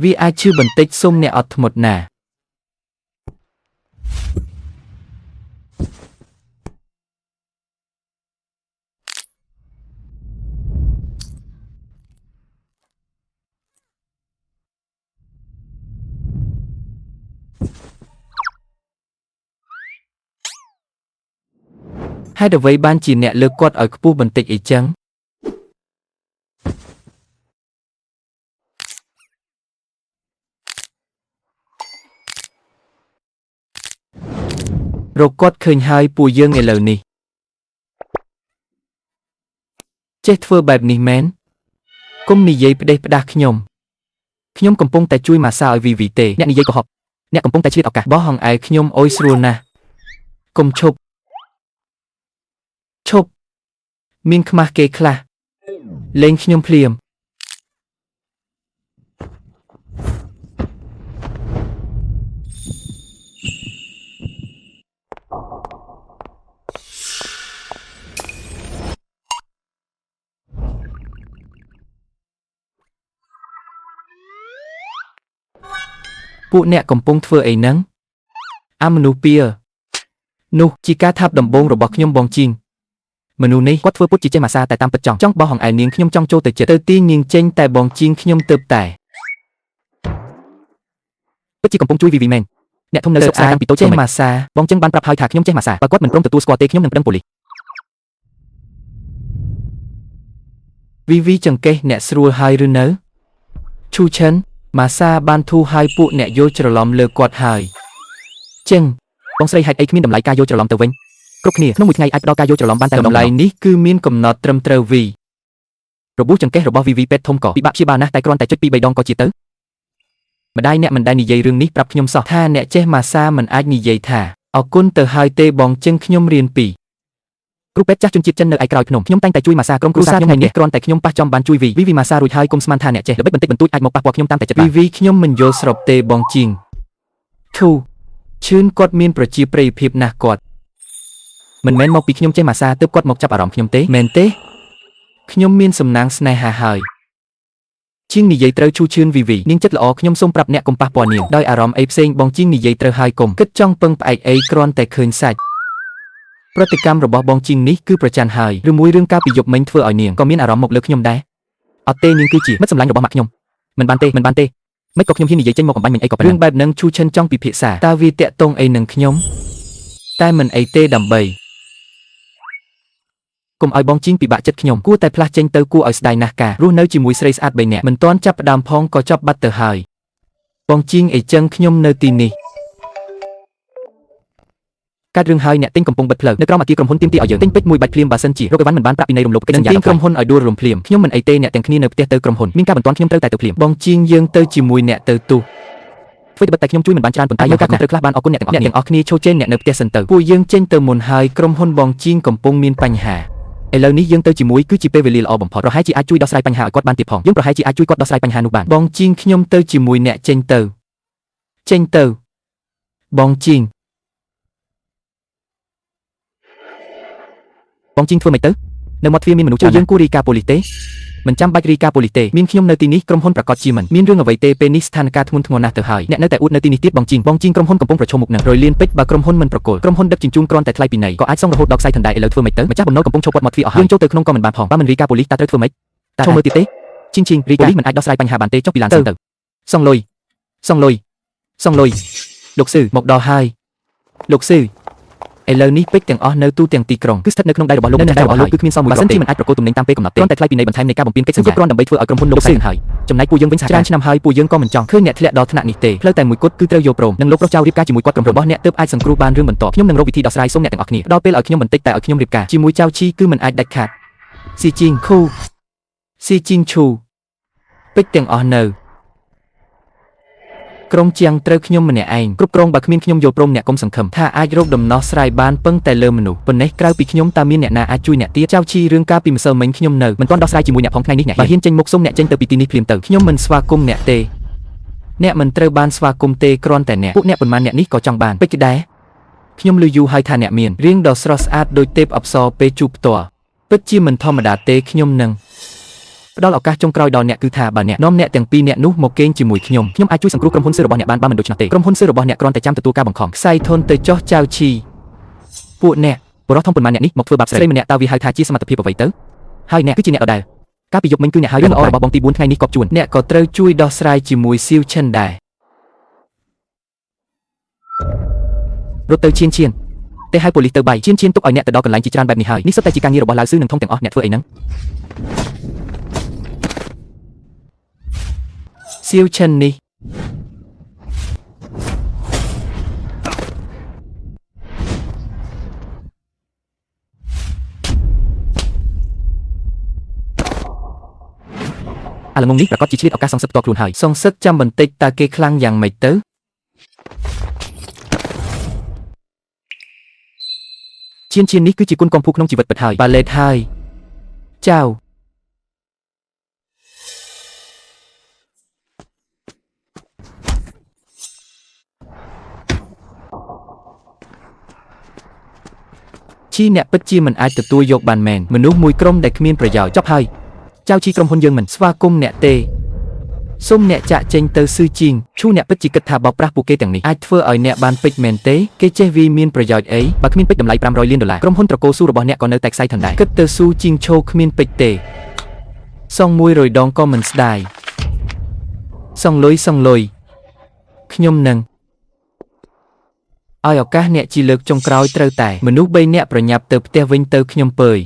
វាអាចឈឺបន្តិចសូមអ្នកអត់ធ្មត់ណា ហេតុអ្វីបានជាអ្នកលើកគាត់ឲ្យខ្ពស់បន្តិចអីចឹង រកគាត់ឃើញហើយពួកយើងឥឡូវនេះចេះធ្វើបែបនេះមែនគុំនិយាយផ្ដេសផ្ដាស់ខ្ញុំខ្ញុំកំពុងតែជួយម៉ាសាឲ្យវីវីទេ អ្នកនិយាយកុហកអ្នកកំពុងតែឆ្លៀតឱកាស បោះហងឯខ្ញុំអុយស្រួលណាស់គុំឈប់ឈប់មានខ្មាស់គេខ្លះលេងខ្ញុំភ្លាម ពួកអ្នកកំពុងធ្វើអីហ្នឹងអាមនុស្សពៀនោះជាការថាប់ដំបូងរបស់ខ្ញុំបងជីងមនុស្សនេះ គាត់ធ្វើពុតជាចេះម៉ាសាតែតាមពិតចង់ចង់បោះហងឯនាងខ្ញុំចង់ចូលទៅចិត្ត ទៅទីនាងចេញតែបងជីងខ្ញុំទៅតែ ពិតជាកំពុងជួយវីវីមែនអ្នកធំនៅ ទៅ ស្រុកស្រែ អាច តាំងពីតូច ចេះ ទៅម៉េច ម៉ាសា បងចឹងបានប្រាប់ហើយថាខ្ញុំចេះម៉ាសាបើគាត់មិនព្រមទទួលស្គាល់ទេខ្ញុំនឹងប្តឹងប៉ូលីស វីវីចង្កេះអ្នកស្រួលហើយឬនៅឈូឈិនម៉ាសាបានធូរហើយពួកអ្នកយល់ច្រឡំលើគាត់ហើយចឹង បងស្រីហេតុអីគ្មានតម្លៃការយល់ច្រឡំទៅវិញគ្រប់គ្នាក្នុងមួយថ្ងៃអាចផ្ដល់ការយល់ច្រឡំបានតែម្ដង តម្លៃនេះគឺមានកំណត់ត្រឹមត្រូវវី របួសចង្កេះរបស់វីវីពេទ្យធំក៏ពិបាកព្យាបាលណាស់តែគ្រាន់តែចុចពីរបីដងក៏ជាទៅ ម្ដាយអ្នកមិនដែលនិយាយរឿងនេះប្រាប់ខ្ញុំសោះថាអ្នកចេះម៉ាសាមិនអាចនិយាយថាអរគុណទៅហើយទេបងចឹងខ្ញុំរៀនពី គ្រូពេទ្យចាស់ជនជាតិចិននៅឯក្រោយភ្នំខ្ញុំតែងតែជួយម៉ាសាក្រុមគ្រួសារខ្ញុំថ្ងៃនេះគ្រាន់តែខ្ញុំប៉ះចំបានជួយវីវីវីម៉ាសារួចហើយកុំស្មានថាអ្នកចេះល្បិចបន្តិចបន្តួចអាចមកប៉ះពាល់ខ្ញុំតាមតែចិត្ត វី បាន វីខ្ញុំមិនយល់ស្របទេបងជីងឈូឈឿនគាត់មានប្រជាប្រិយភាពណាស់គាត់ មិនមែនមកពីខ្ញុំចេះម៉ាសាទើបគាត់មកចាប់អារម្មណ៍ខ្ញុំទេ មែនទេខ្ញុំមានសំណាងស្នេហាហើយជាងនិយាយត្រូវឈូឈឿនវីវី នាងចិត្តល្អខ្ញុំសូមប្រាប់អ្នកកុំប៉ះពាល់នាង ដោយអារម្មណ៍អីផ្សេងបងជីងនិយាយត្រូវហើយកុំគិតចង់ពឹងផ្អែកអីគ្រាន់តែឃើញសាច់ប្រតិកម្មរបស់បងជីងនេះគឺប្រច័ណ្ឌហើយ ឬមួយរឿងការពីយប់មិញធ្វើឲ្យនាងក៏មានអារម្មណ៍មកលើខ្ញុំដែរអត់ទេនាងគឺជាមិត្តសម្លាញ់របស់ម៉ាក់ខ្ញុំមិនបានទេមិនបានទេមិនក៏ខ្ញុំហ៊ាននិយាយចេញមកអំបញ្ញមិញអីក៏ប៉ុណ្ណឹ រឿង ង បែបហ្នឹងឈូឈិនចង់ពិភាក្សាតើវាតាក់ទងអីនឹងខ្ញុំតែមិនអីទេដើម្បី កុំឲ្យបងជីងពិបាកចិត្តខ្ញុំ គួរតែផ្លាស់ចេញទៅគួរឲ្យស្ដាយណាស់ការរស់នៅជាមួយស្រីស្អាតបីនាក់មិនទាន់ចាប់ផ្ដើមផងក៏ចប់បាត់ទៅហើយបងជីងអីចឹងខ្ញុំនៅទីនេះ កាត់រឿងហើយអ្នកទិញកំពុងបិទផ្លូវនៅក្រោមអគារក្រុមហ៊ុនទាមទារឲ្យយើងទិញពេជ្រមួយបាច់ភ្លាមបើសិនជារកអីវ៉ាន់មិនបានប្រាក់ពីនៃរំលោភកិច្ច នឹង សន្យា ទាញក្រុមហ៊ុនឲ្យដួលរំភ្លាម ខ្ញុំមិនអីទេអ្នកទាំងគ្នានៅផ្ទះទៅក្រុមហ៊ុនមានការបន្ទាន់ខ្ញុំត្រូវតែទៅភ្លាម បងជីងយើងទៅជាមួយអ្នកទៅទូ ធ្វើត្បិតតែខ្ញុំជួយមិនបានច្រើនប៉ុន្តែយកការខុសត្រូវខ្លះបានអរគុណអ្នកទាំងអស់ អ្នក គ្នា ទាំងអស់គ្នាឈោចេនអ្នកនៅផ្ទះសិនទៅពួកយើងចេញទៅមុនហើយក្រុមហ៊ុនបងជីងកំពុងមានបញ្ហា ឥឡូវនេះយើងទៅជាមួយគឺជាពេលវេលាល្អបំផុតប្រហែលជាអាចជួយដោះស្រាយបញ្ហាឲ្យគាត់បានទៀតផងយើងប្រហែលជាអាចជួយគាត់ដោះស្រាយបញ្ហានោះបាន បងជីងខ្ញុំទៅជាមួយអ្នកចេញទៅចេញទៅបងជីង បងជីងធ្វើមិនទៅនៅមាត់ទ្វារមានមនុស្សច្រើនយើងគួររីកាប៉ូលីសទេមិនចាំបាច់រីកាប៉ូលីសទេមានខ្ញុំនៅទីនេះក្រុមហ៊ុនប្រកាសជាមិនមានរឿងអ្វីទេពេលនេះស្ថានភាពធ្ងន់ធ្ងរណាស់ទៅហើយអ្នកនៅតែអួតនៅទីនេះទៀតបងជីងបងជីងក្រុមហ៊ុនកំពុងប្រឈមមុខនឹងរយលានពេជ្របើក្រុមហ៊ុនមិនប្រគល់ក្រុមហ៊ុនដឹកជញ្ជូនគ្រាន់តែថ្លៃពីនៃក៏អាចសងរហូតដល់ខ្សែធនដែរឥឡូវធ្វើមិនទៅម្ចាស់បំណុលកំពុងឈប់ពាត់មាត់ទ្វារអស់ហើយយើងចូលទៅក្នុងក៏មិនបានផងបើមិនរីកាប៉ូលីសតើត្រូវធ្វើម៉េចតើឈប់មើលទៀតទេជីងជីងរីកាប៉ូលីសមិនអាចដោះស្រាយបញ្ហាបានទេចុះពីឡានសិនទៅសងលុយសងលុយសងលុយលោកស៊ឺ មកដល់ហើយ លោកស៊ឺ ឥឡូវនេះពេជ្រទាំងអស់នៅទូទាំងទីក្រុង គឺស្ថិតនៅក្នុងដៃរបស់លោកនៅដៃរបស់លោកគឺគ្មានសល់មួយគ្រាប់ទេបើសិនជាមិនអាចប្រគល់ទំនិញតាមពេលកំណត់ទេគ្រាន់តែថ្លៃពីនៃបន្ថែមនៃការបំពេញកិច្ចសន្យាគ្រប់គ្រាន់ដើម្បីធ្វើឲ្យក្រុមហ៊ុនលោកស៊ឺហើយចំណែកពួកយើងវិញសហ ច្រើនឆ្នាំហើយពួកយើងក៏មិនចង់ឃើញអ្នកធ្លាក់ដល់ថ្នាក់នេះទេផ្លូវតែមួយគត់គឺត្រូវយល់ព្រម និងលោកប្រុសចៅរៀបការជាមួយគាត់ក្រុមហ៊ុន របស់អ្នកទើបអាចសង្គ្រោះបានរឿងបន្ត ខ្ញុំនឹងរកវិធីដោះស្រាយសូមអ្នកទាំងអស់គ្នា ដល់ពេលឲ្យខ្ញុំបន្តិចតែឲ្យខ្ញុំរៀបការជាមួយចៅឈីគឺមិនអាចដាច់ខាតស៊ីជីងខូស៊ីជីងឈូពេជ្រទាំងអស់នៅក្រុមជាងត្រូវខ្ញុំម្នាក់ឯង គ្រប់គ្រងបើគ្មានខ្ញុំយល់ព្រមអ្នកកុំសង្ឃឹម ថាអាចរកដំណោះស្រាយបានពឹងតែលើមនុស្សប៉ុណ្ណេះក្រៅពីខ្ញុំតើមានអ្នកណាអាចជួយអ្នកទៀតចៅឈីរឿងការពីម្សិលមិញខ្ញុំនៅ មិនទាន់ដោះស្រាយជាមួយអ្នកផងថ្ងៃនេះអ្នក បើ ហ៊ានចេញមុខសូមអ្នកចេញទៅពីទីនេះភ្លាមទៅ ខ្ញុំមិនស្វាគមន៍អ្នកទេអ្នកមិនត្រូវបានស្វាគមន៍ទេគ្រាន់តែអ្នក ពួកអ្នកប៉ុន្មានអ្នកនេះក៏ចង់បាន ពេជ្រដែរខ្ញុំឮយូរហើយថាអ្នកមានរាងដ៏ស្រស់ស្អាតដូចទេពអប្សរពេលជួបផ្ទាល់ពិតជាមិនធម្មតាទេខ្ញុំនឹង ផ្ដល់ឱកាសចុងក្រោយដល់អ្នកគឺថាបើអ្នកនាំអ្នកទាំងពីរអ្នកនោះមកគេងជាមួយខ្ញុំខ្ញុំអាចជួយសង្គ្រោះក្រុមហ៊ុនសឿរបស់អ្នកបានបើមិនដូច្នោះទេក្រុមហ៊ុនសឿរបស់អ្នកគ្រាន់តែចាំទទួលការបង្ខំខ្សែធនទៅចោះចៅឈីពួកអ្នកបរិសុទ្ធធំប៉ុន្មានអ្នកនេះមកធ្វើបាបស្រីម្នាក់តើវាហៅថាជាសមត្ថភាពអ្វីទៅហើយអ្នកគឺជាអ្នកដដែលកាលពីយប់មិញគឺអ្នកហើយរឿងល្អរបស់បងទី4ថ្ងៃនេះកប់ជួនអ្នកក៏ត្រូវជួយដោះស្រាយជាមួយសៀវឈិនដែររត់ទៅឈៀនឈៀនទេឲ្យប៉ូលីសទៅបាយឈៀនឈៀនទុកឲ្យអ្នកទៅដល់កន្លែងជាច្រើនបែបនេះហើយនេះសុទ្ធតែជាការងាររបស់ឡាវស៊ឺនិងធំទាំងអស់អ្នកធ្វើអីហ្នឹងសៀវឈិននេះអាល្ងងនេះប្រកាសជាឆ្លៀតឱកាសសងសឹកផ្ទាល់ខ្លួនហើយសងសឹកចាំបន្តិចតើគេខ្លាំងយ៉ាងម៉េចទៅឈៀនឈៀននេះគឺជាគុណកំពូក្នុងជីវិតពិតហើយបាឡេតហើយចៅឈីអ្នកពិតជាមិនអាចទទួលយកបានមែនមនុស្សមួយក្រុមដែលគ្មានប្រយោជន៍ចប់ហើយចៅឈីក្រុមហ៊ុនយើងមិនស្វាគមន៍អ្នកទេសូមអ្នកចាក់ចេញទៅស៊ឺជីងឈូអ្នកពិតជាគិតថាបោកប្រាស់ពួកគេទាំងនេះអាចធ្វើឲ្យអ្នកបានពេជ្រមែនទេគេចេះវាមានប្រយោជន៍អីបើគ្មានពេជ្រតម្លៃ500លានដុល្លារក្រុមហ៊ុនត្រកូលស៊ូរបស់អ្នកក៏នៅតែខ្សែធនដែរគិតទៅស៊ូជីងឈោគ្មានពេជ្រទេសង100ដងក៏មិនស្ដាយសងលុយសងលុយខ្ញុំនឹងឲ្យឱកាសអ្នកជាលើកចុងក្រោយត្រូវតែមនុស្ស3នាក់ប្រញាប់ទៅផ្ទះវិញទៅខ្ញុំពើយ